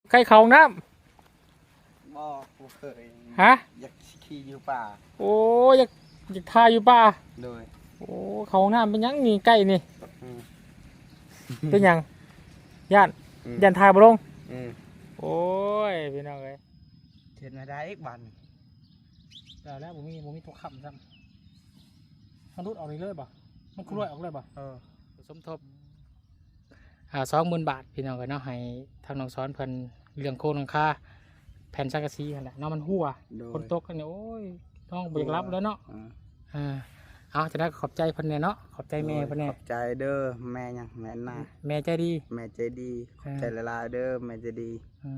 ໃກ້ເຂົ້າຫ້ອງນ້ຳ? ບໍ່, ບໍ່ເຄີຍ. ຮະ? ຢາກຂີ່ຢູ່ປ່າ. ໂອ້ ຢາກ, ຢາກຖ່າຍຢູ່ປ່າ. ໂດຍ. ໂອ້ ເຂົ້າຫ້ອງນ້ຳເປັນຫຍັງນີ້ ໃກ້ນີ້? ອືມ. ເປັນຫຍັງ? ຢ້ານ? ອືມ. ຢ້ານຖ່າຍບໍ່ລົງ? ອືມ. ໂອ້ຍ ພີ່ນ້ອງເອີຍ ເຮັດແນວໃດອີກບາດນີ້? ແລ້ວ ບໍ່ມີ, ບໍ່ມີຕົວຄ້ຳຊ້ຳ. ມັນຫຼຸດອອກນີ້ເລີຍບໍ່? ມັນຂະລວຍອອກເລີຍບໍ່? ເອີ. ສົມທົບ ອ່າ ສອງໝື່ນບາດ ພີ່ນ້ອງເອີຍເນາະ, ໃຫ້ທາງນ້ອງສອນເພິ່ນເລື່ອງໂຄງຫຼັງຄາ ແຜ່ນສັງກະສີຫັ້ນແຫຼະເນາະ ມັນຮົ່ວ. ໂດຍ. ຝົນຕົກນີ້ ໂອ້ຍ ນ້ອງບໍ່ຢາກຫຼັບແລ້ວເນາະ. ເອີ. ເອົາ ຈັ່ງໃດກໍຂອບໃຈເພິ່ນແດ່ເນາະ, ຂອບໃຈແມ່ເພິ່ນແດ່. ໂດຍ. ຂອບໃຈເດີ ແມ່ຫຍັງ ແມ່ນນາ ແມ່ໃຈດີ. ແມ່ໃຈດີ. ເອີ. ຂອບໃຈຫຼາຍໆເດີ ແມ່ໃຈດີ. ເອີ.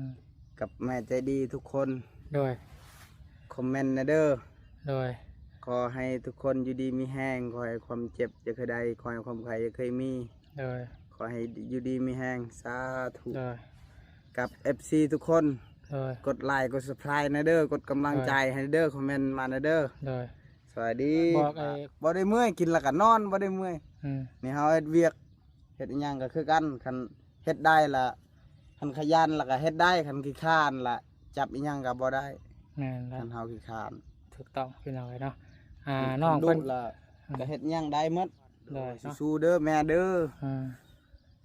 ກັບແມ່ໃຈດີທຸກຄົນ. ໂດຍ. ຄອມເມັນແດ່ເດີ. ໂດຍ. ຂໍໃຫ້ທຸກຄົນຢູ່ດີມີແຮງ, ຂໍໃຫ້ຄວາມເຈັບຢ່າເຄີຍໄດ້, ຂໍໃຫ້ຄວາມໄຂ້ຢ່າເຄີຍມີ. ໂດຍ. ຂໍໃຫ້ຢູ່ດີມີແຮງ ສາທຸ. ໂດຍ. ກັບເອັຟຊີທຸກຄົນ. ໂດຍ. ກົດໄລກົດຊັບສະໄຄຣບ໌ແດ່ເດີ, ກົດກຳລັງໃຈໃຫ້ເດີ, ຄອມເມັນມາແດ່ເດີ. ໂດຍ. ສະບາຍດີ. ບອກໄອ້ ບໍ່ໄດ້ເມື່ອຍ, ກິນແລ້ວກໍນອນ, ບໍ່ໄດ້ເມື່ອຍ. ອືມ. ນີ້ເຮົາເຮັດວຽກ ເຮັດອີ່ຫຍັງກໍຄືກັນ, ຄັນເຮັດໄດ້ລະ ຄັນຂະຫຍັນລະກໍເຮັດໄດ້, ຄັນຂີ້ຄ້ານລະຈັບອີ່ຫຍັງກໍບໍ່ໄດ້. ແມ່ນແລ້ວ ຄັນເຮົາຂີ້ຄ້ານ. ຖືກຕ້ອງ ພີ່ນ້ອງເອີຍເນາະ. ອ່າ ນ້ອງເພິ່ນລະ ອືມ ກໍເຮັດຫຍັງໄດ້ໝົດ. ໂດຍ. ໂດຍ ເນາະ ສູ້ໆເດີແມ່ເດີ. ອ່າ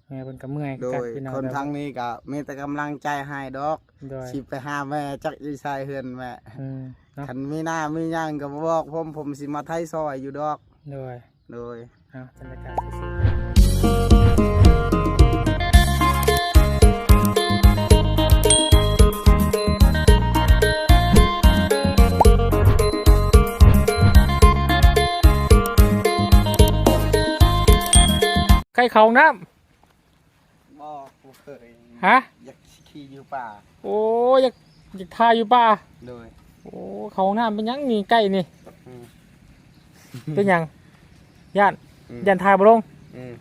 ແມ່ເພິ່ນກໍເມື່ອຍຄືກັນ ໂດຍ ພີ່ນ້ອງ. ຄົນທາງນີ້ກໍມີແຕ່ກຳລັງໃຈໃຫ້ດອກ. ໂດຍ. ຊິໄປຫາແມ່ຈັກຢູ່ໃສເຮືອນແມ່. ອືມ ເນາະ ຄັນມີໜ້າມີຫຍັງກໍບອກຜົມ, ຜົມຊິມາໄຖ່ຊ່ອຍຢູ່ດອກ. ໂດຍ. ໂດຍ. ເອົາ ຈັນດາກາສູ້ໆ ໃກ້ເຂົ້າຫ້ອງນ້ຳ? ບໍ່, ບໍ່ເຄີຍ. ຮະ? ຢາກຂີ່ຢູ່ປ່າ. ໂອ້ ຢາກ, ຢາກຖ່າຍຢູ່ປ່າ. ໂດຍ. ໂອ້ ເຂົ້າຫ້ອງນ້ຳເປັນຫຍັງນີ້ ໃກ້ນີ້? ອືມ. ເປັນຫຍັງ? ຢ້ານ? ອືມ. ຢ້ານຖ່າຍບໍ່ລົງ? ອືມ.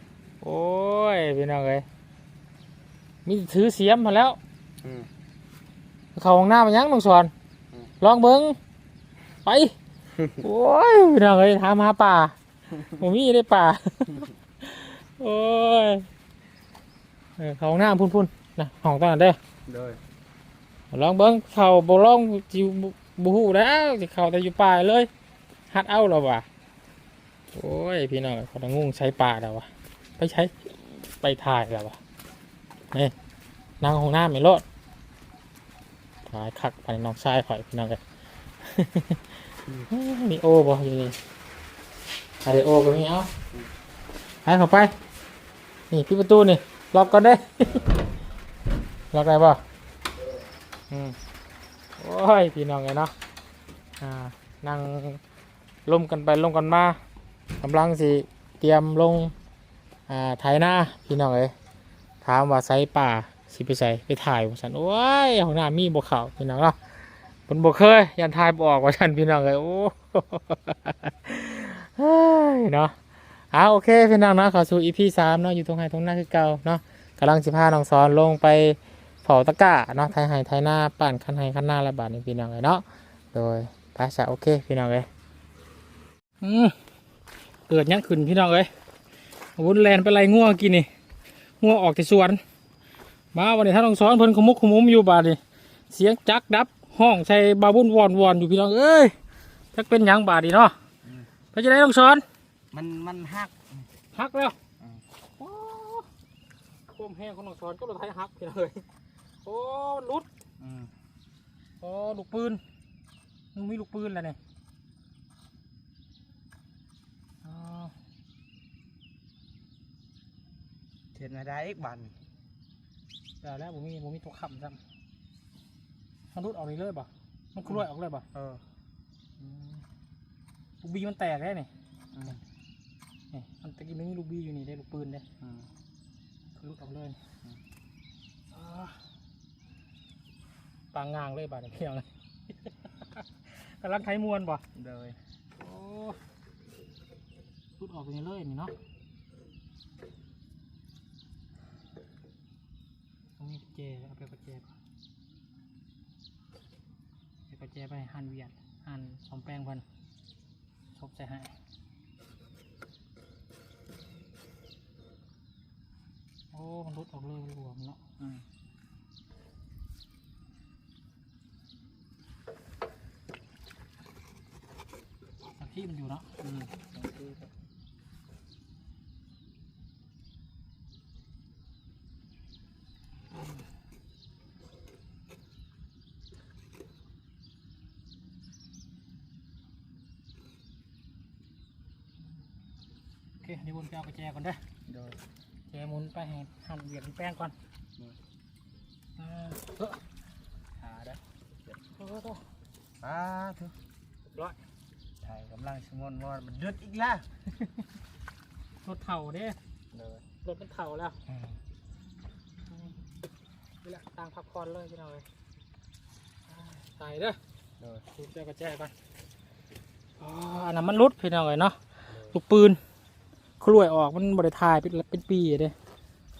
ໂອ້ຍ ພີ່ນ້ອງເອີຍ ມີແຕ່ຖືສຽມຫັ້ນແລ້ວ. ອືມ. ເຂົ້າຫ້ອງນ້ຳເປັນຫຍັງ ນ້ອງສອນ? ອືມ. ລອງເບິ່ງ ໄປ. ໂອ້ຍ ພີ່ນ້ອງເອີຍ ຖາມຫາປ່າ ບໍ່ມີເດ້ປ່າ. ໂອ້ຍ ເອີ ເຂົ້າຫ້ອງນ້ຳພຸ້ນໆ ນະ ຫ້ອງຕອນນັ້ນເດີ. ໂດຍ. ລອງເບິ່ງ ເຂົ້າບໍ່ລອງຊິ ບໍ່ ບໍ່ຮູ້ແລ້ວ ຊິເຂົ້າແຕ່ຢູ່ປ່າເລີຍ ຮັດເອົາລະວ່າ. ໂອ້ຍ ພີ່ນ້ອງ ຂ້ອຍງຸ່ງໃສ່ປ່າແລ້ວວ່າ ໄປໃສ ໄປຖ່າຍແລ້ວວ່າ. ນີ້ ນັ່ງຫ້ອງນ້ຳນີ້ໂລດ. ຫຼາຍຄັກ ປານນ້ອງຊາຍຂ້ອຍ ພີ່ນ້ອງເອີຍ. ມີໂອບໍ່ຢູ່ນີ້? ອາເດໂອກໍມີ. ເອົາ ໃຫ້ເຂົ້າໄປ. ນີ້ ປິດປະຕູນີ້ ລັອກກ່ອນເດ້. ລັອກໄດ້ບໍ່? ອືມ. ໂອ້ຍ ພີ່ນ້ອງເອີຍເນາະ ອ່າ ນັ່ງລົມກັນໄປລົມກັນມາ ກຳລັງຊິຕຽມລົງ ອ່າ ໄຖນາ ພີ່ນ້ອງເອີຍ. ຖາມວ່າໃສປ່າ ຊິໄປໃສ ໄປຖ່າຍວ່າຊັ້ນ. ໂອ້ຍ ຫ້ອງນ້ຳມີບໍ່ເຂົ້າ ພີ່ນ້ອງເນາະ. ເພິ່ນບໍ່ເຄີຍ ຢ້ານຖ່າຍບໍ່ອອກວ່າຊັ້ນ ພີ່ນ້ອງເອີຍ. ໂອ້ ເອີຍ ເນາະ. ເອົາ ໂອເຄ ພີ່ນ້ອງເນາະ ເຂົ້າສູ່ອີພີສາມເນາະ ຢູ່ທົ່ງໄຮ່ທົ່ງນາຄືເກົ່າເນາະ. ກຳລັງຊິພານ້ອງສອນລົງໄປເຝົ້າຕະກ້າເນາະ ໄຖໄຮ່ໄຖນາ ປ້ານຄັນໄຮ່ຄັນນາແລ້ວບາດນີ້ ພີ່ນ້ອງເອີຍເນາະ. ໂດຍ ໄປຊະ ໂອເຄ ພີ່ນ້ອງເອີຍ. ອືມ ເກີດຫຍັງຂຶ້ນ ພີ່ນ້ອງເອີຍ ບຸນແລ່ນໄປໄລ່ງົວກີ້ນີ້ ງົວອອກແຕ່ສວນ ມາບັດນີ້ ທາງນ້ອງສອນເພິ່ນຂະໝຸກຂະໝຸມຢູ່ບາດນີ້ ສຽງຈັກດັບ ຮ້ອງໃສ່ບ່າວບຸນວອນໆຢູ່ ພີ່ນ້ອງເອີຍ. ຈັກເປັນຫຍັງບາດນີ້ເນາະ. ອືມ. ເປັນຈັ່ງໃດນ້ອງສອນ? ມັນ ມັນຫັກ ຫັກແລ້ວ. ອືມ. ໂອ້ ຄວາມແຮງຂອງນ້ອງສອນກັບລົດໄຖຫັກ ພີ່ນ້ອງເອີຍ. ໂອ້ ມັນຫຼຸດ. ອືມ. ໂອ້ ລູກປືນ ມັນມີລູກປືນແລ້ວນີ້. ອໍ ເຮັດແນວໃດອີກບາດນີ້? ແລ້ວ ແລ້ວ ບໍ່ມີ ບໍ່ມີຕົວຄ້ຳຊ້ຳ. ມັນຫຼຸດອອກນີ້ເລີຍບໍ່? ມັນຂະລວຍອອກເລີຍບໍ່? ເອີ. ອືມ. ລູກບີມັນແຕກແລ້ວນີ້. ອືມ. ນີ້ ມັນຕະກີ້ມັນມີລູກບີຢູ່ນີ້ເດ້ ລູກປືນເດ້. ອືມ. ມັນຫຼຸດອອກເລີຍ. ອືມ. ປາງງາງເລີຍບາດນີ້ ພີ່ນ້ອງ. ກຳລັງໄຖມ່ວນບໍ່? ໂດຍ. ໂອ້ ຫຼຸດອອກນີ້ເລີຍນີ້ເນາະ. ຕ້ອງມີກຸນແຈ ເອົາໄປກຸນແຈກ່ອນ ເອົາກຸນແຈໄປໃຫ້ຮ້ານວຽດ ຮ້ານສ້ອມແປງເພິ່ນ ສົບໃສ່ໃຫ້. ໂອ້ ມັນຫຼຸດອອກເລີຍ ມັນຫຼວມເນາະ. ອືມ. ທີ່ມັນຢູ່ເນາະ. ອືມ ໂອເຄ ນິມົນໄປເອົາກະແຈກ່ອນເດີ. ໂດຍ ແຈໝູນໄປໃຫ້ຫັ້ນວຽກແປງກ່ອນ. ໂດຍ ອ່າ ເອີ ຫາເດີ. ໂອ້ໂຫ ປາໂທ ຮຽບຮ້ອຍ ໄຖກຳລັງຊິມ່ວນໆ ມັນດຶດອີກແລ້ວ. ລົດເຖົ້າເດ້. ໂດຍ ລົດມັນເຖົ້າແລ້ວ. ອືມ ນີ້ແຫຼະ ຕ່າງພັກຜ່ອນເລີຍພີ່ນ້ອງເອີຍ. ຖ່າຍເດີ. ໂດຍ ເອົາກະແຈກ່ອນ. ອໍ ອັນນັ້ນມັນຫຼຸດພີ່ນ້ອງເອີຍເນາະ. ໂດຍ ລູກປືນ ຂ້ອຍລວຍອອກ ມັນບໍ່ໄດ້ຖ່າຍເປັນ ເປັນປີເດ້.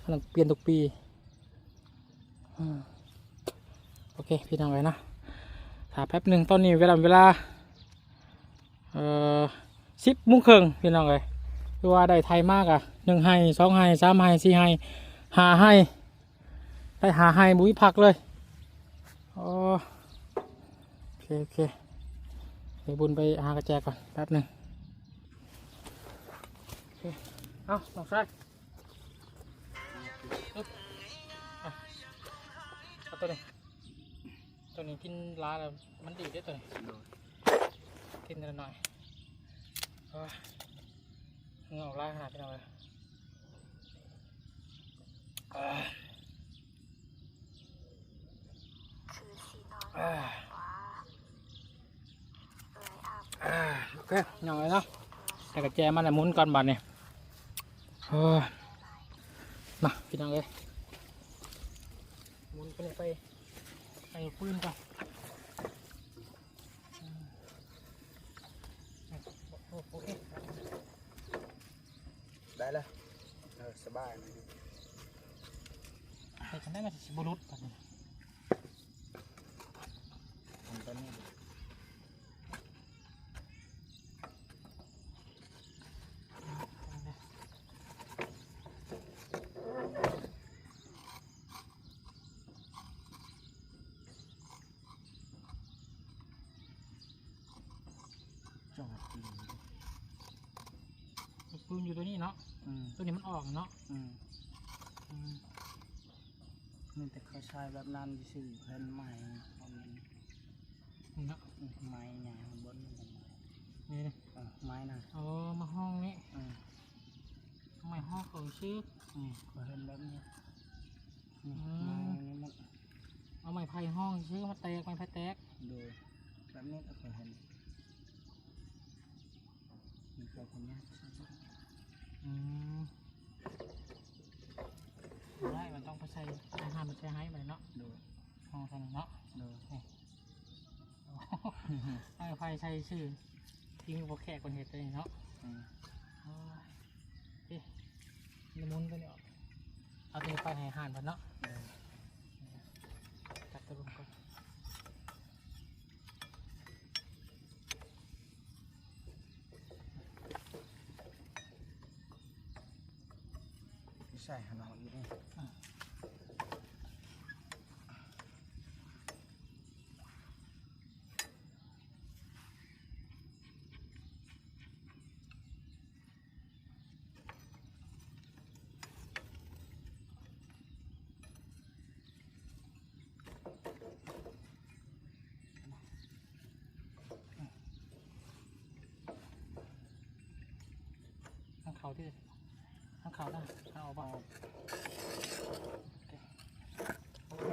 ອັນນັ້ນປ່ຽນທຸກປີ. ອືມ ໂອເຄພີ່ນ້ອງເອີຍເນາະ ຖ້າແປັບໜຶ່ງ. ຕອນນີ້ເວລາ ເວລາ ເອີ ສິບໂມງເຄິ່ງພີ່ນ້ອງເອີຍ. ຄືວ່າໄດ້ໄຖມາກະ ໜຶ່ງໄຮ່ ສອງໄຮ່ ສາມໄຮ່ ສີ່ໄຮ່ ຫ້າໄຮ່ ໄດ້ຫ້າໄຮ່ ບໍ່ມີພັກເລີຍ. ໂອ້ ໂອເຄ ໂອເຄ ໄປບຸນໄປຫາກະແຈກ່ອນແປັບໜຶ່ງ. ໂອເຄ ເອົາ ນ້ອງຊາຍ ອຶບ ອ່ະ ເອົາໂຕນີ້ ໂຕນີ້ກິນຫຼາຍແລ້ວມັນດີເດ້ໂຕນີ້. ໂດຍ ກິນແຕ່ລະໜ້ອຍ. ໂອ້ຍ ເຫື່ອອອກຫຼາຍຂະໜາດພີ່ນ້ອງເອີຍ. ອ່າ ໂອເຄ ພີ່ນ້ອງເອີຍເນາະ ໃສ່ກະແຈມາແລ້ວໝູນກ່ອນບາດນີ້. ໂອ້ຍ ມາພີ່ນ້ອງເອີຍ ໝູນໄປເລີຍ ໄປໃຫ້ຟື້ນກ່ອນ. ໂອເຄ ໄດ້ແລ້ວ ເອີ ສະບາຍ. ເຮັດຈັ່ງໃດມັນຊິບໍ່ຫຼຸດບາດນີ້ ທຳຕົວນີ້. ຈອດ ລູກປືນຢູ່ຕົວນີ້ເນາະ. ອືມ ຕົວນີ້ມັນອອກເນາະ. ອືມ ອືມ ມີແຕ່ເຂົາໃຊ້ແບບນັ້ນຊື່ໆ ແຜ່ນໄມ້ ເນາະ ອືມ ໄມ້ໃຫຍ່ຂ້າງບົນນີ້ ນີ້ ເອີ ໄມ້ນະ. ອໍ ມາຫ້ອງນີ້ ອືມ ໄມ້ຫ້ອງເຂົາຊື່. ອືມ ຂ້ອຍເຫັນແບບນີ້ ນີ້ ອືມ ໄມ້ນີ້ມັນ ເອົາໄມ້ໄຜ່ຫ້ອງຊື່ ມາແຕກ ໄມ້ໄຜ່ແຕກ. ໂດຍ ແບບນີ້ກໍຂ້ອຍເຫັນ ມີແຕ່ຄົນຍາກ. ອືມ ບໍ່ໄດ້ ມັນຕ້ອງໄປໃສ່ອາຫານ ມັນໃສ່ໄຮ່ໄປເນາະ. ໂດຍ ຫ້ອງເທົ່ານັ້ນເນາະ. ໂດຍ ນີ້ ເອົາໄຟໃສ່ຊື່ ທີ່ມີພວກແຂກເພິ່ນເຮັດໄດ້ເນາະ. ອືມ ໂອ້ຍ ເອີ ນ້ຳມົນຕົວນີ້ອອກ ເອົາຕົວນີ້ໄປໃຫ້ຮ້ານເພິ່ນເນາະ. ເອີ ຕັກຕົວລົງກ່ອນ. ໃສ່ຫັ້ນເນາະ ຢູ່ນີ້. ທາງເຂົ້າຕິ ທາງເຂົ້ານະ ທາງອອກບໍ່? ໂອເຄ.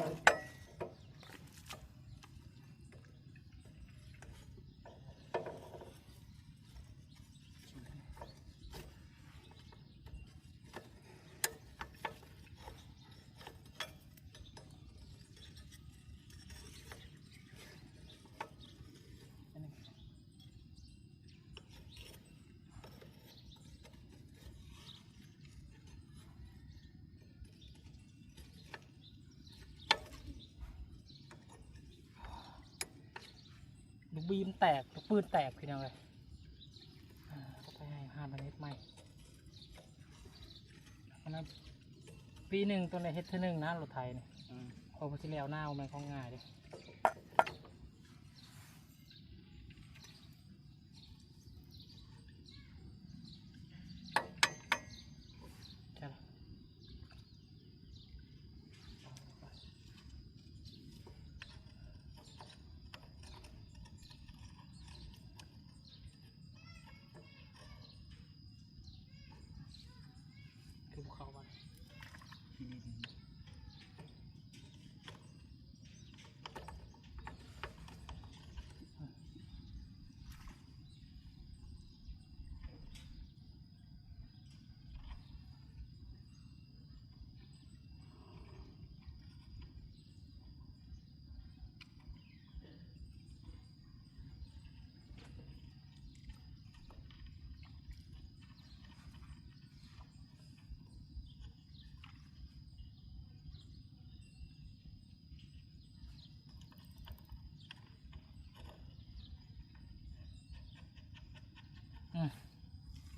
ລູກບີມແຕກ ລູກປືນແຕກ ພີ່ນ້ອງເອີຍ. ອ່າ ຕ້ອງໄປໃຫ້ຮ້ານເພິ່ນເຮັດໃໝ່. ອັນນັ້ນ ປີໜຶ່ງຕ້ອງໄດ້ເຮັດເທື່ອໜຶ່ງນະ ລົດໄຖນີ້. ອືມ ເພາະວ່າຊິແລ້ວນາ ບໍ່ແມ່ນຂອງງ່າຍເດ້. ໂ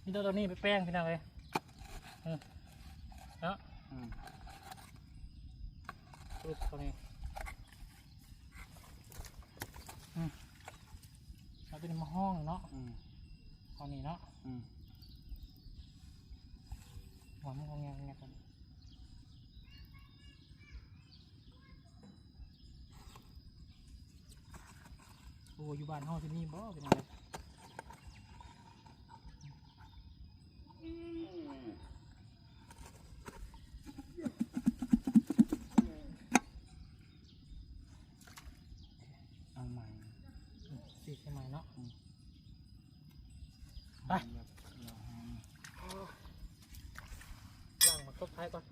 ມີແຕ່ຕົວນີ້ໄປແປງ ພີ່ນ້ອງເອີຍ. ອືມ ເນາະ ອືມ ປຶບເຂົ້ານີ້ ອືມ ເອົາຕົວນີ້ມາຫ້ອງເນາະ. ອືມ ເອົານີ້ເນາະ. ອືມ ຫອມງອແງ ໂອ້ ຢູ່ບ້ານເຮົາຊິມີບໍ່ ເປັນຫຍັງ? ເອົາໃໝ່ ອືມ ສີໃໝ່ເນາະ. ອືມ ໄປ ລ້າງໝາກຕົບໄທກ່ອນ.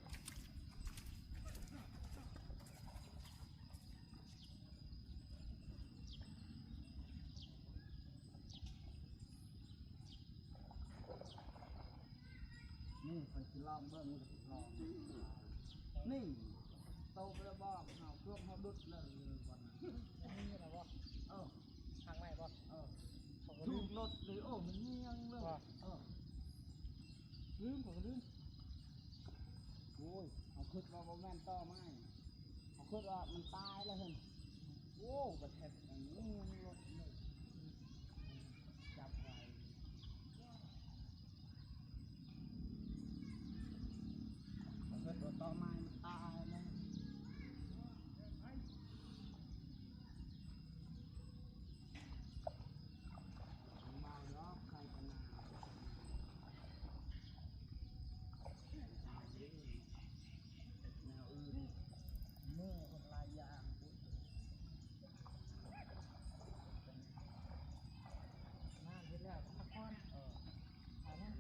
ນີ້ຂ້ອຍຊິລອງເບິ່ງ ລອງ ນີ້ ໂຕໄປແລ້ວບໍ່? ເຮົາ ພວກເຮົາດຸດແລ້ວ ນີ້ລະບໍ່? ເອີ ທາງໃໝ່ບໍ່? ເອີ ຖືກລົດເລີຍ. ໂອ້ ມັນຍ່ຽງເລີຍ. ເອີ ລືມ ຂ້ອຍກໍລືມ. ໂອ້ຍ ເຮົາຄິດວ່າບໍ່ແມ່ນຕໍໄມ້ ເຮົາຄິດວ່າມັນຕາຍແລ້ວຫັ້ນ. ໂອ້ ບັດແທບອັນນີ້ລົດເລີຍ ຈັບໄວ້. ເຮົາຄິດວ່າຕໍໄມ້ມັນຕາຍແລ້ວ.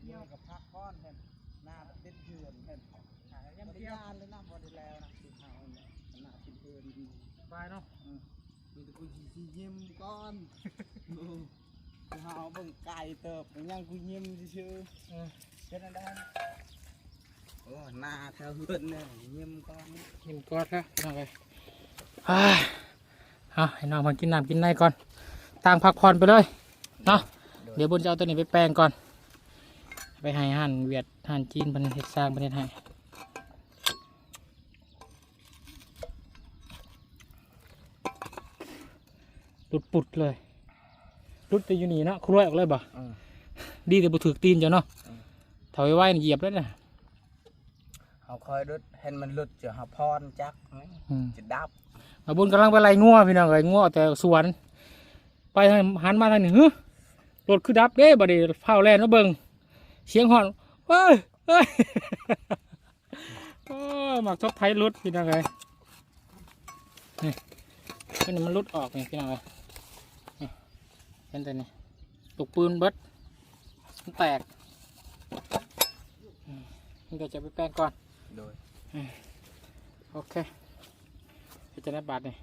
ເອີ ໜ້າເປັນເພື່ອນແທ້ ຢ້ານເລີຍນະ ບໍ່ໄດ້ແລ້ວນະ ເຮົານະ ໜ້າເປັນເພື່ອນ ສະບາຍເນາະ. ອືມ ມີແຕ່ກູຊິຍິ້ມກ່ອນ. ໂອ້ ເຮົາເບິ່ງໄກເຕີບ ຍັງກູຍິ້ມຊື່ໆ. ເອີ ເປັນອັນໃດ? ໂອ້ ໜ້າແຖວເຮືອນເລີຍ ຍິ້ມກ່ອນ ຍິ້ມກ່ອນເດີ ພີ່ນ້ອງເອີຍ. ເອົາ ໃຫ້ນ້ອງເພິ່ນກິນນ້ຳກິນໃນກ່ອນ ຕ່າງພັກຜ່ອນໄປເລີຍເນາະ. ໂດຍ ດຽວບຸນຈະເອົາຕົວນີ້ໄປແປງກ່ອນ ໄປໃຫ້ຮ້ານຫວຽດຮ້ານຈີນເພິ່ນເຮັດ ຊ່າງເພິ່ນເຮັດໃຫ້. ຫຼຸດປຸດເລີຍ ຫຼຸດແຕ່ຢູ່ນີ້ເນາະ ຄຸລວຍອອກເລີຍບໍ່? ອືມ ດີແຕ່ບໍ່ຖືກຕີນເຈົ້າເນາະ. ອືມ ຖ້າໄວໆນີ້ຢຽບເລີຍນະ. ເຮົາຄ່ອຍດຸດ ເຫັນມັນຫຼຸດຈະເຮົາຜ່ອນຈັກ ອືມ ຈະດັບ. ບ່າວບຸນກຳລັງໄປໄລ່ງົວ ພີ່ນ້ອງເອີຍ ງົວອອກແຕ່ສວນ ໄປຫັ້ນ ຫັນມາທາງນີ້ ຫື ລົດຄືດັບເດ້. ບັດນີ້ຟ້າວແລ່ນມາເບິ່ງ ສຽງຮ້ອງ ເອີຍ ເອີຍ. ໂອ້ ໝາກສົບໄທຫຼຸດ ພີ່ນ້ອງເອີຍ. ນີ້ ຕົວນີ້ມັນຫຼຸດອອກນີ້ ພີ່ນ້ອງເອີຍ. ນີ້ ເຫັນແຕ່ນີ້ ຕົກປືນເບິດ ມັນແຕກ. ອືມ ມັນກໍຈະໄປແປງກ່ອນ. ໂດຍ ອືມ ໂອເຄ ເຮັດຈັ່ງໃດບາດນີ້?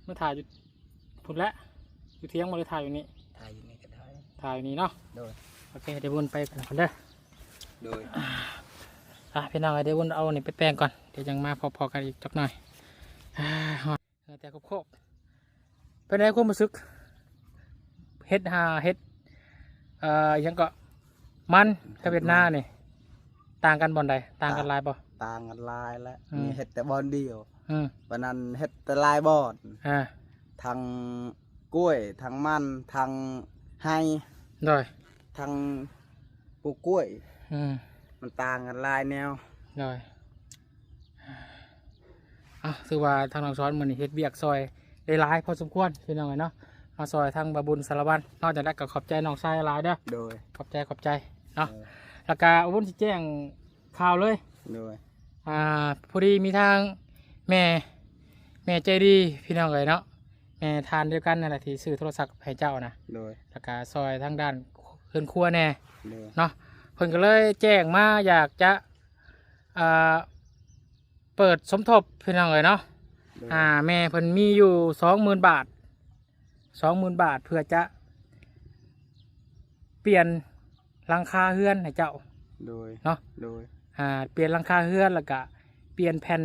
ມາຖ່າຍຢູ່ພຸ້ນແຫຼະ ຢູ່ຖຽງບໍ່ ຫຼືຖ່າຍຢູ່ນີ້? ຖ່າຍຢູ່ນີ້ກໍໄດ້ ຖ່າຍຢູ່ນີ້ເນາະ. ໂດຍ ໂອເຄ ດຽວວຸ້ນໄປກ່ອນເດີ. ໂດຍ ອ່າ ພີ່ນ້ອງເອີຍ ດຽວວຸ້ນເອົານີ້ໄປແປງກ່ອນ ດຽວຈັ່ງມາພໍ້ໆກັນອີກຈັກໜ່ອຍ. ອ່າ ເຫື່ອແຕ່ໂຄກໆ. ເປັນໃດຄວາມຮູ້ສຶກ ເຮັດຫາ ເຮັດ ເອີ ຫຍັງເກາະ ມັນກັບເຮັດນານີ້ ຕ່າງກັນບ່ອນໃດ? ຕ່າງກັນຫຼາຍບໍ່? ຕ່າງກັນຫຼາຍແຫຼະ. ອືມ ນີ້ເຮັດແຕ່ບ່ອນດຽວ. ອືມ ປານນັ້ນເຮັດແຕ່ຫຼາຍບ່ອນ. ອ່າ ທັງກ້ວຍ ທັງມັນ ທັງໄຮ່. ໂດຍ ທັງປູກກ້ວຍ. ອືມ ມັນຕ່າງກັນຫຼາຍແນວ. ໂດຍ ເອົາ ຖືວ່າທາງນ້ອງສອນມື້ນີ້ເຮັດວຽກຊ່ອຍໄດ້ຫຼາຍພໍສົມຄວນ ພີ່ນ້ອງເອີຍເນາະ ມາຊ່ອຍທາງບ່າວບຸນສາລະວັນເນາະ. ຈັ່ງໃດກໍຂອບໃຈນ້ອງຊາຍຫຼາຍເດີ. ໂດຍ ຂອບໃຈ ຂອບໃຈເນາະ. ເອີ ແລ້ວກໍບຸນຊິແຈ້ງຂ່າວເລີຍ. ໂດຍ ອ່າ ພໍດີມີທາງແມ່ ແມ່ໃຈດີ ພີ່ນ້ອງເອີຍເນາະ ແມ່ທ່ານດຽວກັນນັ້ນແຫຼະທີ່ຊື້ໂທລະສັບໃຫ້ເຈົ້ານະ. ໂດຍ ແລ້ວກໍຊ່ອຍທາງດ້ານເຮືອນຄົວແດ່. ໂດຍ ເນາະ ເພິ່ນກໍເລີຍແຈ້ງມາຢາກຈະ ອ່າ ເປີດສົມທົບ ພີ່ນ້ອງເອີຍເນາະ. ໂດຍ ອ່າ ແມ່ເພິ່ນມີຢູ່ສອງໝື່ນບາດ ສອງໝື່ນບາດ ເພື່ອຈະປ່ຽນຫຼັງຄາເຮືອນໃຫ້ເຈົ້າ. ໂດຍ ເນາະ. ໂດຍ ອ່າ ປ່ຽນຫຼັງຄາເຮືອນ ແລ້ວກະປ່ຽນແຜ່ນ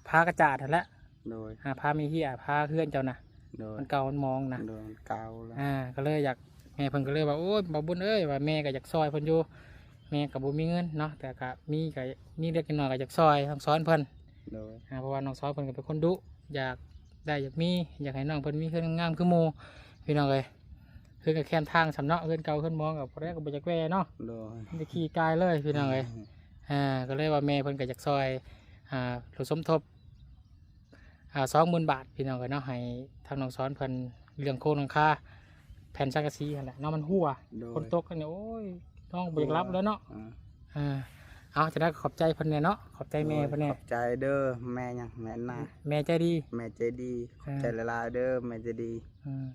ຝາກະຈາດຫັ້ນແຫຼະ. ໂດຍ ອ່າ ຝາມີເຫຍ ຝາເຮືອນເຈົ້ານະ. ໂດຍ ມັນເກົ່າມັນໝອງນະ. ໂດຍ ມັນເກົ່າແລ້ວ. ອ່າ ກໍເລີຍຢາກ ແມ່ເພິ່ນກໍເລີຍວ່າ ໂອ້ຍ ບ່າວບຸນເອີຍ ວ່າແມ່ກໍຢາກຊ່ອຍເພິ່ນຢູ່ ແມ່ກໍບໍ່ມີເງິນເນາະ ແຕ່ກໍມີ ກໍມີເລັກນ້ອຍກໍຢາກຊ່ອຍນ້ອງສອນເພິ່ນ ໂດຍ ອ່າ ເພາະວ່ານ້ອງສອນເພິ່ນກໍເປັນຄົນດຸ ຢາກໄດ້ຢາກມີ ຢາກໃຫ້ນ້ອງເພິ່ນມີເຮືອນງາມໆຄືໝູ່ ພີ່ນ້ອງເອີຍ. ເຮືອນກໍແຄມທາງສ່ຳເນາະ ເຮືອນເກົ່າເຮືອນມອງກໍບໍ່ໄດ້ ກໍບໍ່ຢາກແວ່ເນາະ ໂດຍ ມີແຕ່ຂີ່ກາຍເລີຍ ພີ່ນ້ອງເອີຍ. ອ່າ ກໍເລີຍວ່າແມ່ເພິ່ນກໍຢາກຊ່ອຍ ອ່າ ສົມທົບ ອ່າ ສອງໝື່ນບາດ ພີ່ນ້ອງເອີຍເນາະ ໃຫ້ທາງນ້ອງສອນເພິ່ນເລື່ອງໂຄງຫຼັງຄາ ແຜ່ນສັງກະສີຫັ້ນແຫຼະເນາະ ມັນຮົ່ວ ໂດຍ ຝົນຕົກນີ້ ໂອ້ຍ ນ້ອງບໍ່ຢາກຫຼັບແລ້ວເນາະ ອ່າ ອ່າ ເອົາ ຈັ່ງໃດກໍຂອບໃຈເພິ່ນແດ່ເນາະ ຂອບໃຈແມ່ເພິ່ນແດ່ ໂດຍ ຂອບໃຈເດີ ແມ່ຫຍັງ ແມ່ນນາ ແມ່ໃຈດີ ແມ່ໃຈດີ ອ່າ ຂອບໃຈຫຼາຍໆເດີ ແມ່ໃຈດີ ອືມ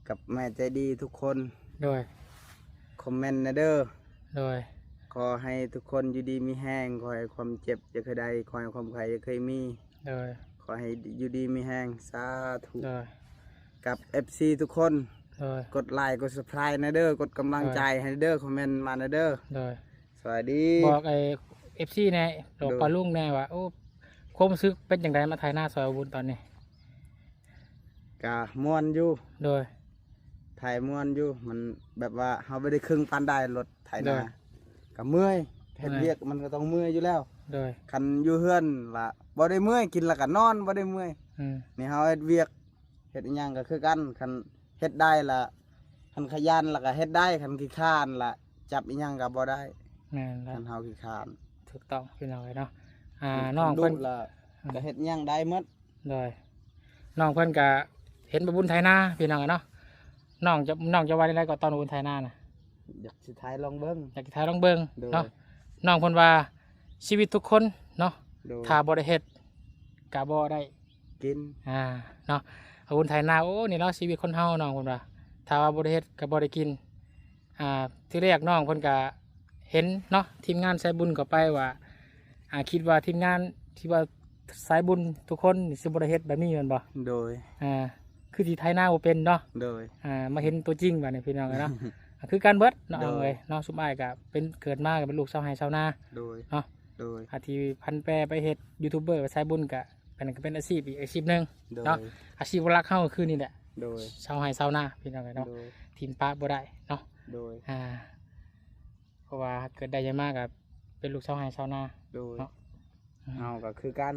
ກັບແມ່ໃຈດີທຸກຄົນ ໂດຍ ຄອມເມັນແດ່ເດີ ໂດຍ ຂໍໃຫ້ທຸກຄົນຢູ່ດີມີແຮງ ຂໍໃຫ້ຄວາມເຈັບຢ່າເຄີຍໄດ້ ຂໍໃຫ້ຄວາມໄຂ້ຢ່າເຄີຍມີ ໂດຍ ຂໍໃຫ້ຢູ່ດີມີແຮງ ສາທຸ ໂດຍ ກັບເອັຟຊີທຸກຄົນ ໂດຍ ກົດໄລກົດຊັບສະໄຄຣບ໌ແດ່ເດີ ກົດກຳລັງໃຈໃຫ້ເດີ ຄອມເມັນມາແດ່ເດີ ໂດຍ ສະບາຍດີ ບອກໄອ້ເອັຟຊີແດ່ ບອກ ໂດຍ ປ້າລຸງແດ່ວ່າ ໂອ້ ຄວາມຮູ້ສຶກເປັນຈັ່ງໃດ ມາໄຖນາຊ່ອຍອາວຸນຕອນນີ້? ກະມ່ວນຢູ່ ໂດຍ ໄຖມ່ວນຢູ່ ມັນແບບວ່າເຮົາບໍ່ໄດ້ເຄິ່ງປານໃດ ລົດໄຖນາ ໂດຍ ກະເມື່ອຍ ເຮັດ ເມື່ອຍ ວຽກມັນກໍຕ້ອງເມື່ອຍຢູ່ແລ້ວ ໂດຍ ຄັນຢູ່ເຮືອນລະບໍ່ໄດ້ເມື່ອຍ ກິນລະກະນອນ ບໍ່ໄດ້ເມື່ອຍ ອືມ ນີ້ເຮົາເຮັດວຽກ ເຮັດອີ່ຫຍັງກໍຄືກັນ ຄັນເຮັດໄດ້ລະ ຄັນຂະຫຍັນລະກໍເຮັດໄດ້ ຄັນຂີ້ຄ້ານລະ ຈັບອີ່ຫຍັງກໍບໍ່ໄດ້ ແມ່ນແລ້ວ ຄັນເຮົາຂີ້ຄ້ານ ຖືກຕ້ອງ ພີ່ນ້ອງເອີຍເນາະ ອ່າ ຄັນ ນ້ອງເພິ່ນ ຄັນດຸລະ ອືມ ກໍເຮັດຫຍັງໄດ້ໝົດ ໂດຍ ນ້ອງເພິ່ນກະເຫັນປ້າບຸນໄຖນາ ພີ່ນ້ອງເນາະ ນ້ອງຈະ ນ້ອງຈະວ່າແນວໃດກໍຕອນປ້າບຸນໄຖນານະ? ຢາກຊິໄຖລອງເບິ່ງ ຢາກຊິໄຖລອງເບິ່ງ ໂດຍ ເນາະ ນ້ອງເພິ່ນວ່າ ຊີວິດທຸກຄົນເນາະ ໂດຍ ຖ້າບໍ່ໄດ້ເຮັດກະບໍ່ໄດ້ກິນ ອ່າ ເນາະ ປ້າບຸນໄຖນາ ໂອ້ ນີ້ເນາະ ຊີວິດຄົນເຮົາ ນ້ອງເພິ່ນວ່າ ຖ້າວ່າບໍ່ໄດ້ເຮັດກະບໍ່ໄດ້ກິນ ອ່າ ທີແລກນ້ອງເພິ່ນກະເຫັນເນາະ ທີມງານສາຍບຸນເຂົ້າໄປວ່າ ອ່າ ຄິດວ່າທີມງານທີ່ວ່າສາຍບຸນທຸກຄົນນີ້ຊິບໍ່ໄດ້ເຮັດແບບນີ້ແມ່ນບໍ່? ໂດຍ ອ່າ ຄືຊິໄຖນາບໍ່ເປັນເນາະ ໂດຍ ອ່າ ມາເຫັນຕົວຈິງບາດນີ້ພີ່ນ້ອງເອີຍເນາະ ຄືກັນເບິດເນາະ ໂດຍ ເອີຍເນາະ ຊຸມອ້າຍກະເປັນ ເກີດມາກະເປັນລູກຊາວໄຮ່ຊາວນາ ໂດຍ ເນາະ ໂດຍ ອາ ທີ່ຜັນແປໄປເຮັດຢູທູບເບີສາຍບຸນກະ ອັນນັ້ນກໍເປັນອາຊີບອີກອາຊີບໜຶ່ງ ໂດຍ ເນາະ ອາຊີບຫຼັກເຮົາກໍຄືນີ້ແຫຼະ ໂດຍ ຊາວໄຮ່ຊາວນາ ພີ່ນ້ອງເອີຍເນາະ ໂດຍ ຖິ້ມປະບໍ່ໄດ້ເນາະ ໂດຍ ອ່າ ເພາະວ່າເກີດໄດ້ຫຍັງມາກໍເປັນລູກຊາວໄຮ່ຊາວນາ ໂດຍ ເນາະ ອືມ ເຮົາກໍຄືກັນ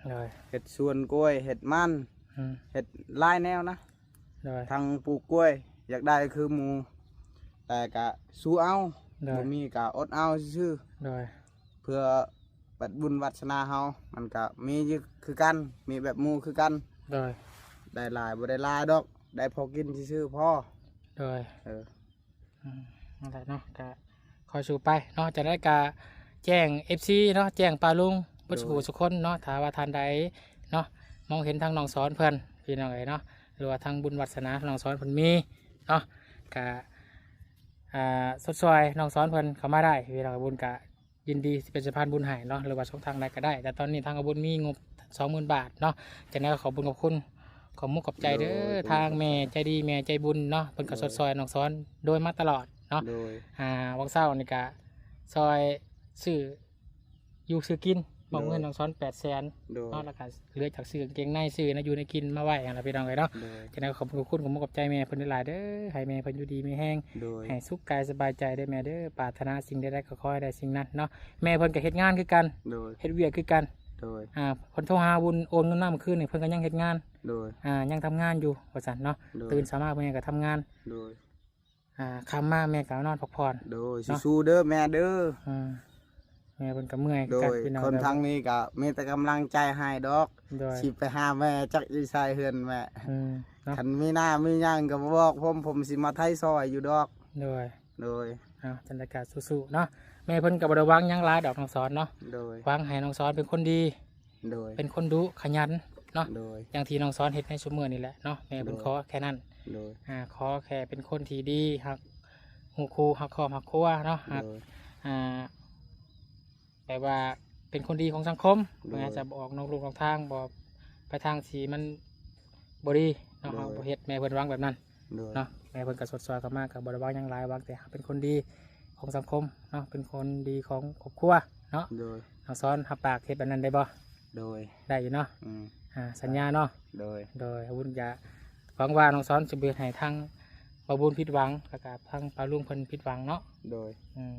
ໂດຍ ເຮັດສວນກ້ວຍ ເຮັດມັນ ອືມ ເຮັດຫຼາຍແນວນະ ໂດຍ ທັງປູກກ້ວຍ ຢາກໄດ້ຄືໝູ່ ແຕ່ກະສູ້ເອົາ ໂດຍ ບໍ່ມີກະອົດເອົາຊື່ໆ ໂດຍ ເພື່ອ ບັດບຸນວາດສະໜາເຮົາ ມັນກະມີຢູ່ຄືກັນ ມີແບບໝູ່ຄືກັນ ໂດຍ ໄດ້ຫຼາຍບໍ່ໄດ້ຫຼາຍດອກ ໄດ້ພໍກິນຊື່ໆ ພໍ ໂດຍ ເອີ ອືມ ນັ້ນແຫຼະເນາະ ກະຄ່ອຍສູ້ໄປເນາະ ຈັ່ງໃດກະແຈ້ງເອັຟຊີເນາະ ແຈ້ງປ້າລຸງເບິດ ໂດຍ ສູ່ຜູ້ສູ່ຄົນເນາະ ຖ້າວ່າທ່ານໃດເນາະ ມອງເຫັນທາງນ້ອງສອນເພິ່ນ ພີ່ນ້ອງເອີຍເນາະ ຫຼືວ່າທາງບຸນວາດສະໜານ້ອງສອນເພິ່ນມີເນາະ ກະ ອ່າ ຊົດຊ່ອຍນ້ອງສອນເພິ່ນເຂົ້າມາໄດ້ ພີ່ນ້ອງ ບຸນກະ ຍິນດີຊິເປັນສະພານບຸນໃຫ້ເນາະ ຫຼືວ່າຊ່ອງທາງໃດກໍໄດ້ ແຕ່ຕອນນີ້ທາງອາບຸນມີງົບສອງໝື່ນບາດເນາະ ຈັ່ງໃດກໍຂອບບຸນຂອບຄຸນ ຂອບມຸກຂອບໃຈເດີ ໂດຍ ໂດຍ ທາງແມ່ໃຈດີ ແມ່ໃຈບຸນເນາະ ເພິ່ນກໍ ໂດຍ ຊົດຊ່ອຍນ້ອງສອນໂດຍມາຕະຫຼອດເນາະ ໂດຍ ອ່າ ຫວ່າງເຊົ້ານີ້ກໍຊ່ອຍຊື້ຢູ່ຊື້ກິນ ມອບເງິນ ໂດຍ ນ້ອງສອນແປດແສນ ໂດຍ ເນາະ ແລ້ວກໍ ເຫຼືອຈາກຊື້ກາງເກງໃນ ຊື້ແນວຢູ່ແນວກິນມາໄວ້ຫັ້ນລະ ພີ່ນ້ອງເອີຍເນາະ ໂດຍ ຈັ່ງໃດກໍຂອບຄຸນ ຂອບມຸກຂອບໃຈແມ່ເພິ່ນຫຼາຍໆເດີ ໃຫ້ແມ່ເພິ່ນຢູ່ດີມີແຮງ ໂດຍ ໃຫ້ສຸກກາຍສະບາຍໃຈເດີແມ່ເດີ ປາດຖະໜາສິ່ງໃດໆກໍຂໍໃຫ້ໄດ້ສິ່ງນັ້ນເນາະ ແມ່ເພິ່ນກໍເຮັດງານຄືກັນ ໂດຍ ເຮັດວຽກຄືກັນ ໂດຍ ອ່າ ເພິ່ນໂທຫາບຸນໂອນເງິນມາມື້ຄືນນີ້ ເພິ່ນກໍຍັງເຮັດງານ ໂດຍ ອ່າ ຍັງທຳງານຢູ່ວ່າຊັ້ນເນາະ ໂດຍ ຕື່ນເຊົ້າມາເພິ່ນກໍທຳງານ ໂດຍ ອ່າ ຄ່ຳມາແມ່ກໍນອນພັກຜ່ອນ ໂດຍ ເນາະ ສູ້ໆເດີແມ່ເດີ ອືມ ແມ່ເພິ່ນກໍເມື່ອຍຄືກັນ ໂດຍ ພີ່ນ້ອງ ຄົນທາງນີ້ກໍມີແຕ່ກຳລັງໃຈໃຫ້ດອກ ໂດຍ ຊິໄປຫາແມ່ຈັກຢູ່ໃສເຮືອນແມ່ ອືມ ເນາະ ຄັນມີໜ້າມີຫຍັງກໍບອກຜົມ ຜົມຊິມາໄຖ່ຊ່ອຍຢູ່ດອກ ໂດຍ ໂດຍ ເອົາ ຈັ່ງໃດກໍສູ້ໆເນາະ ແມ່ເພິ່ນກໍບໍ່ໄດ້ຫວັງຫຍັງຫຼາຍດອກນ້ອງສອນເນາະ ໂດຍ ຫວັງໃຫ້ນ້ອງສອນເປັນຄົນດີ ໂດຍ ເປັນຄົນດຸຂະຫຍັນເນາະ ໂດຍ ຢ່າງທີ່ນ້ອງສອນເຮັດໃນຊຸມມື້ນີ້ແຫຼະເນາະ ແມ່ເພິ່ນ ໂດຍ ຂໍແຄ່ນັ້ນ ໂດຍ ອ່າ ຂໍແຄ່ເປັນຄົນທີ່ດີ ຮັກຮູ້ຄູ່ ຮັກຄອບຮັກຄົວເນາະ ຮັກ ໂດຍ ອ່າ ແບບວ່າເປັນຄົນດີຂອງສັງຄົມ ໂດຍ ອາດຈະບໍ່ອອກນອກລູກນອກທາງ ບໍ່ໄປທາງທີ່ມັນບໍ່ດີເນາະ ໂດຍ ເຮົາບໍ່ເຮັດ ແມ່ເພິ່ນຫວັງແບບນັ້ນ ໂດຍ ເນາະ ແມ່ເພິ່ນກໍຊົດຊ່ອຍເຂົ້າມາ ກໍບໍ່ໄດ້ຫວັງຫຍັງຫຼາຍ ຫວັງແຕ່ເຮົາເປັນຄົນດີຂອງສັງຄົມເນາະ ເປັນຄົນດີຂອງຄອບຄົວເນາະ ໂດຍ ນ້ອງສອນຮັບປາກເຮັດແບບນັ້ນໄດ້ບໍ່? ໂດຍ ໄດ້ຢູ່ເນາະ ອືມ ອ່າ ສັນຍາເນາະ ໂດຍ ໂດຍ ອາວຸນກະຫວັງວ່ານ້ອງສອນຈະບໍ່ເຮັດໃຫ້ທາງ ບ່າວບຸນຜິດຫວັງ ແລ້ວກະທາງປ້າລຸງເພິ່ນຜິດຫວັງເນາະ. ໂດຍ ອືມ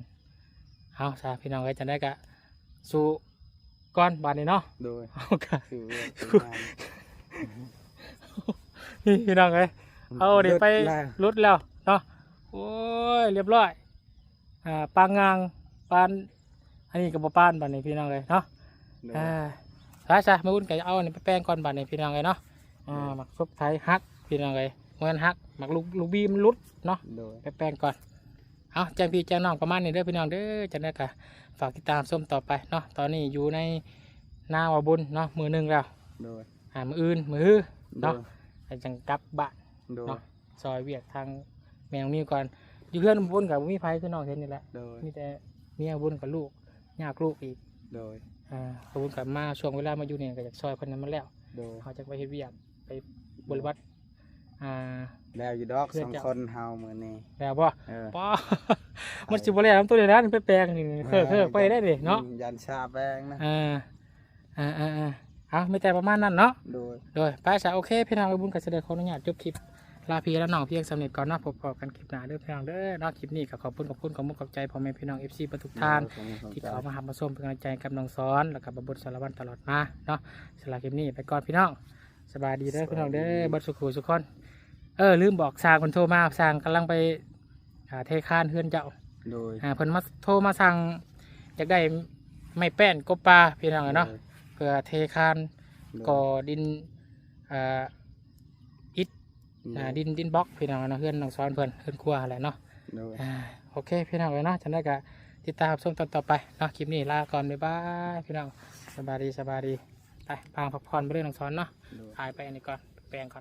ເອົາຊະພີ່ນ້ອງເອີຍ ຈັ່ງໃດກະສູ້ກ່ອນບາດນີ້ເນາະ. ໂດຍ ເອົາກະ ສູ້ວຽກ ສູ້ງານ ນີ້ພີ່ນ້ອງເອີຍ ເອົານີ້ໄປ ຫຼຸດແລ້ວ ຫຼຸດແລ້ວເນາະ. ໂອ້ຍ ລຽບຮ້ອຍ ອ່າ ປາງງາງ ປານ ອັນນີ້ກໍບໍ່ປານບາດນີ້ພີ່ນ້ອງເອີຍເນາະ. ໂດຍ ອ່າ ຊະຊະ ມື້ອຸ່ນກໍເອົາອັນນີ້ໄປແປງກ່ອນບາດນີ້ພີ່ນ້ອງເອີຍເນາະ. ອ່າ ໂດຍ ໝາກສົບໄທຫັກພີ່ນ້ອງເອີຍ ບໍ່ແມ່ນຫັກ ໝາກລູກ ລູກບີມັນຫຼຸດເນາະ. ໂດຍ ໄປແປງກ່ອນ. ເອົາ ແຈ້ງພີ່ແຈ້ງນ້ອງປະມານນີ້ເດີພີ່ນ້ອງເດີ ຈັ່ງໃດກໍຝາກຕິດຕາມຊົມຕໍ່ໄປເນາະ. ຕອນນີ້ຢູ່ໃນນາບ່າວບຸນເນາະ ມື້ໜຶ່ງແລ້ວ. ໂດຍ ອ່າ ມື້ອື່ນ ມື້ຮືເນາະ. ໂດຍ ແລ້ວຈັ່ງກັບບ້ານ. ໂດຍ ເນາະ ຊ່ອຍວຽກທາງແມ່ນ້ອງມີວກ່ອນ. ຢູ່ເຮືອນບ່າວບຸນກໍບໍ່ມີໃຜ ຄືນ້ອງເຫັນນີ້ແຫຼະ. ໂດຍ ມີແຕ່ເມຍບ່າວບຸນກັບລູກ ຍາກລູກອີກ. ໂດຍ ອ່າ ບ່າວບຸນກໍມາ ຊ່ວງເວລາມາຢູ່ນີ້ກໍຢາກຊ່ອຍເພິ່ນໃຫ້ມັນແລ້ວ. ໂດຍ ເຮົາຈັກໄປເຮັດວຽກ ໄປບໍລິບັດ ອ່າ ແລ້ວຢູ່ດອກ ເຮືອນ ສອງ ເຈົ້າ ຄົນເຮົາມື້ນີ້ ແລ້ວບໍ່? ເອີ ປະ ມັນຊິບໍ່ແລ້ວນຳໂຕນີ້ແຫຼະ ໄປແປງນີ້ ເອີ ເຮີ້ໆ ໄປໄດ້ນີ້ເນາະ. ອືມ ຢ້ານຊ້າແປງນະ. ອ່າ ອ່າໆໆ ເອົາ ມີແຕ່ປະມານນັ້ນເນາະ. ໂດຍ ໂດຍ ໄປຊະ ໂອເຄ ພີ່ນ້ອງເອີຍ ບຸນກໍຊິໄດ້ຂໍອະນຸຍາດຈົບຄລິບ ລາພີ່ລານ້ອງພຽງສ່ຳນີ້ກ່ອນເນາະ. ພົບພໍ້ກັນຄລິບໜ້າເດີພີ່ນ້ອງເດີເນາະ. ຄລິບນີ້ກໍຂອບຄຸນ ຂອບຄຸນ ຂອບມຸກຂອບໃຈພໍ່ແມ່ພີ່ນ້ອງ ເອັຟຊີ ເບິດທຸກທ່ານ ໂດຍ ທີ່ເຂົ້າມາຮັບມາຊົມເປັນກຳລັງໃຈກັບນ້ອງສອນ ແລ້ວກໍບ່າວບຸນສາລະວັນຕະຫຼອດມາເນາະ. ສຳລັບຄລິບນີ້ໄປກ່ອນພີ່ນ້ອງ ສະບາຍດີເດີພີ່ນ້ອງເດີ ເບິດສູ່ຄູ່ສູ່ຄົນ. ເອີ ລືມບອກ ຊ່າງເພິ່ນໂທມາ ຊ່າງກຳລັງໄປ ອ່າ ເທຄານເຮືອນເຈົ້າ. ໂດຍ ອ່າ ເພິ່ນມາໂທມາສັ່ງ ຢາກໄດ້ໄມ້ແປ້ນກົບປ່າພີ່ນ້ອງເອີຍເນາະ. ໂດຍ ເພື່ອເທຄານ ໂດຍ ກໍ່ດິນ ອ່າ ອິດ ໂດຍ ອ່າ ດິນ ດິນບລັອກພີ່ນ້ອງເນາະ ເຮືອນນ້ອງສອນເພິ່ນ ເຮືອນຄົວຫັ້ນແຫຼະເນາະ. ໂດຍ ອ່າ ໂອເຄພີ່ນ້ອງເອີຍເນາະ ຈັ່ງໃດກໍຕິດຕາມຮັບຊົມຕອນຕໍ່ໄປເນາະ. ຄລິບນີ້ລາກ່ອນ ບາຍບາຍພີ່ນ້ອງ ສະບາຍດີ ສະບາຍດີ. ໄປ ພັກຜ່ອນໄປເລີຍນ້ອງສອນເນາະ. ໂດຍ ຖ່າຍໄປອັນນີ້ກ່ອນ ແປງກ່ອນ.